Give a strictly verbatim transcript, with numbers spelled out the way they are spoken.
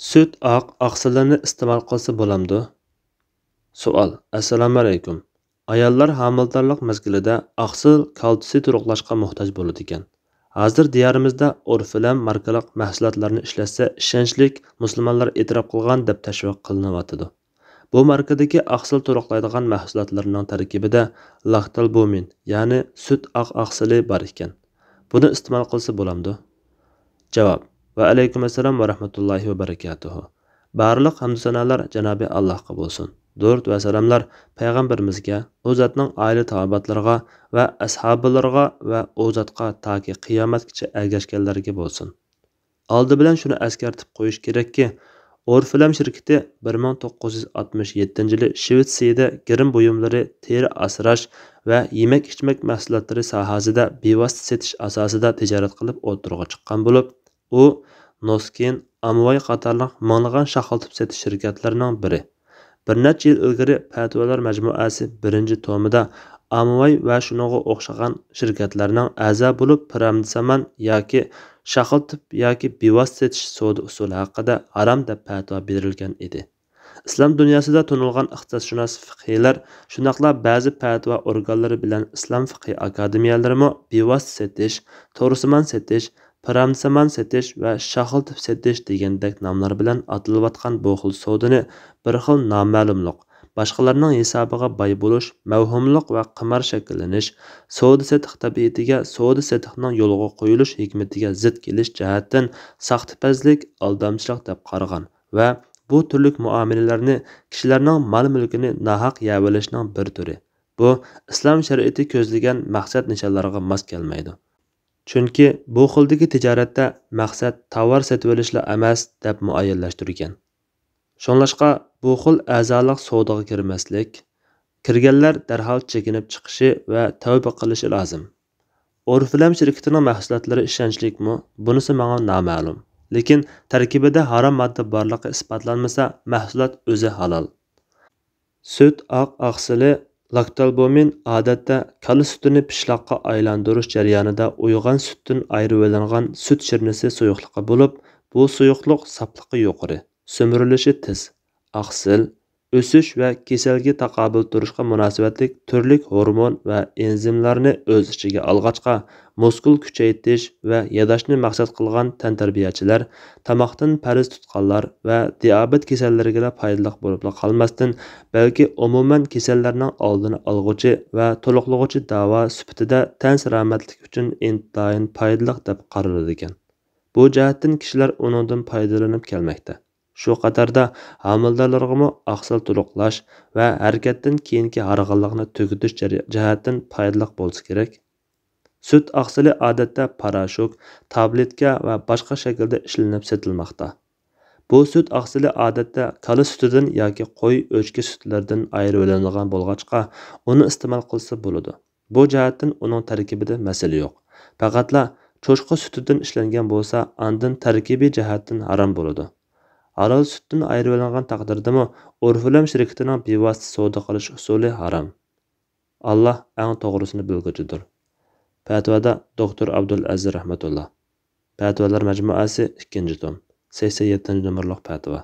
سۈت ئاق ئاقسىلىنى ئىستېمال قىلسا بولامدۇ؟ سوئال. ئەسسالامۇئەلەيكۇم. ئاياللار ھامىلىدارلىق مەزگىلىدە ئاقسىل كالتسىي تولۇقلاشقا موھتاج بولىدىكەن. ھازىر دىيارىمىزدا ئورفىلەم ماركىلىق مەھسۇلاتلارنى ئىشلەتسە ئىشەنچلىك، مۇسۇلمانلار ئېتىراپ قىلغان دەپ تەشۋىق قىلىنىۋاتىدۇ. بۇ ماركىدىكى ئاقسىل تولۇقلايدىغان مەھسۇلاتلىرىنىڭ تەركىبىدە لاكتالبۇمىن، يەنى سۈت ئاق ئاقسىلى بار ئىكەن. بۇنى ئىستېمال قىلسا بولامدۇ؟ جاۋاب. ۋەئەلەيكۇم ئەسسالام ۋەرەھمەتۇللاھى ۋەبەرىكاتۇھۇ. بارلىق ھەمدۇ سانالار جانابى ئاللاھقا بولسۇن. دۇرۇت ۋە سالاملار پەيغەمبىرىمىزگە، ئۇ زاتنىڭ ئائىلە تاۋابىئاتلىرىغا ۋە ئەسھابىلىرىغا ۋە ئۇ زاتقا تاكى قىيامەتكىچە ئەگەشكەنلەرگە بولسۇن. ئالدى بىلەن شۇنى ئەسكەرتىپ قويۇش كېرەككى، ئورفىلەم شىركىتى بىر مىڭ توققۇز يۈز ئاتمىش يەتتىنچى يىلى شىۋېتسىيىدە گىرىم بۇيۇملىرى، تېرە ئاسراش ۋە يېمەك-ئىچمەك مەھسۇلاتلىرى ساھەسىدە بىۋاسىتە سېتىش ئاساسىدا تىجارەت قىلىپ ئوتتۇرىغا چىققان بولۇپ، ئۇ نوسكىن، ئامۋاي قاتارلىق مىڭلىغان شاخلىتىپ سېتىش شىركەتلىرىنىڭ بىرى. بىر نەچچە يىل ئىلگىرى پەتىۋالار مەجمۇئەسى بىرىنچى تومىدا ئامۋاي ۋە شۇنىڭغا ئوخشىغان شىركەتلەرنىڭ ئەزا بولۇپ پىرەمدىسامان ياكى شاخلىتىپ ياكى بىۋاسىتە سېتىش سودا ئۇسۇلى ھەققىدە ھارام دەپ پەتىۋا بېرىلگەن ئىدى. ئىسلام دۇنياسىدا تونۇلغان ئىقتىسادشۇناس فىقىھلەر، شۇنداقلا بەزى پەتىۋا ئورگانلىرى بىلەن ئىسلام فىقىھ ئاكادېمىيەلىرىمۇ بىۋاسىتە سېتىش، تورۇسىمان سېتىش، پىرەمدىسامان سېتىش ۋە شاخلىتىپ سېتىش دېگەندەك ناملار بىلەن ئاتىلىۋاتقان بۇ خىل سودىنى بىر خىل نامەلۇملۇق، باشقىلارنىڭ ھېسابىغا باي بولۇش، مەۋھۇملۇق ۋە قىمار شەكىللىنىش، سودا-سېتىق تەبىئىتىگە سودا-سېتىقنىڭ يولغا قويۇلۇش ھېكمىتىگە زىت كېلىش جەھەتتىن ساختىپەزلىك، ئالدامچىلىق دەپ قارىغان ۋە بۇ تۈرلۈك مۇئامىلىلەرنى كىشىلەرنىڭ مال-مۈلكىنى ناھەق يەۋېلىشنىڭ بىر تۈرى. بۇ ئىسلام شەرىئىتى كۆزلىگەن مەقسەت نىشانلارغا ماس كەلمەيدۇ. چۈنكى بۇ خىلدىكى تىجارەتتە مەقسەت تاۋار سېتىۋېلىشلا ئەمەس، دەپ مۇئەييەنلەشتۈرگەن. شۇڭلاشقا، بۇ خىل ئەزالىق سودىغا كىرمەسلىك، كىرگەنلەر دەرھال چېكىنىپ چىقىشى ۋە تەۋبە قىلىشى لازىم. ئورفىلەم شىركىتىنىڭ مەھسۇلاتلىرى ئىشەنچلىكمۇ؟ بۇنىسى ماڭا نامەلۇم. لېكىن تەركىبىدە ھارام ماددا بارلىقى ئىسپاتلانمىسا، مەھسۇلات ئۆزى ھالال. سۈت ئاق ئاقسىلى، لاكتالبۇمىن، ئادەتتە كالا سۈتىنى پىشلاققا ئايلاندۇرۇش جەريانىدا ئويغان سۈتتىن ئايرىۋېلىنغان سۈت شىرنىسى سۇيۇقلۇقى بولۇپ، بۇ سۇيۇقلۇق ساپلىقى يۇقىرى، سۈمۈرۈلۈشى تېز. ئاقسىل ئۆسۈش ۋە كېسەلگە تاقابىل تۇرۇشقا مۇناسىۋەتلىك تۈرلۈك ھورمون ۋە ئېنزىملارنى ئۆز ئىچىگە ئالغاچقا، مۇسكۇل كۈچەيتىش ۋە ياداشنى مەقسەت قىلغان تەنتەربىيەچىلەر، تاماقتىن پەرھىز تۇتقانلار ۋە دىئابېت كېسەللىرىگىلا پايدىلىق بولۇپلا قالماستىن، بەلكى ئومۇمەن كېسەللەرنىڭ ئالدىنى ئالغۇچى ۋە تولۇقلىغۇچى داۋا سۈپىتىدە تەن سالامەتلىكى ئۈچۈن ئىنتايىن پايدىلىق دەپ قارىلىدىكەن. بۇ جەھەتتىن كىشىلەر ئۇنىڭدىن پايدىلىنىپ كەلمەكتە. شۇ قاتاردا ھامىلىدارلارغىمۇ ئاقسىل تولۇقلاش ۋە ھەرىكەتتىن كېيىنكى ھارغىنلىقنى تۈگىتىش جەري-، جەھەتتىن پايدىلىق بولسا كېرەك. سۈت ئاقسىلى ئادەتتە پاراشوك، تابلېتكا ۋە باشقا شەكىلدە ئىشلىنىپ سېتىلماقتا. بۇ سۈت ئاقسىلى ئادەتتە كالا سۈتىدىن ياكى قوي ئۆچكە سۈتلىرىدىن ئايرىۋېلىنىدىغان بولغاچقا، ئۇنى ئىستېمال قىلسا بولىدۇ. بۇ جەھەتتىن ئۇنىڭ تەركىبىدە مەسىلە يوق. پەقەتلا چوشقا سۈتىدىن ئىشلەنگەن بولسا، ئاندىن تەركىبىي جەھەتتىن ھارام بولىدۇ. ھالال سۈتتىن ئايرىۋېلىنغان تەقدىردىمۇ، ئورفىلەم شىركىتىنىڭ بىۋاسىتە سودا قىلىش ئۇسۇلى ھارام. ئاللا ئەڭ توغرىسىنى بىلگۈچىدۇر. پەتىۋادا دوكتور ئابدۇل ئەزىز رەھمەتۇللا. پەتىۋالار مەجمۇئەسى، ئىككىنچى توم، سەكسەن يەتتىنچى نومۇرلۇق پەتىۋا.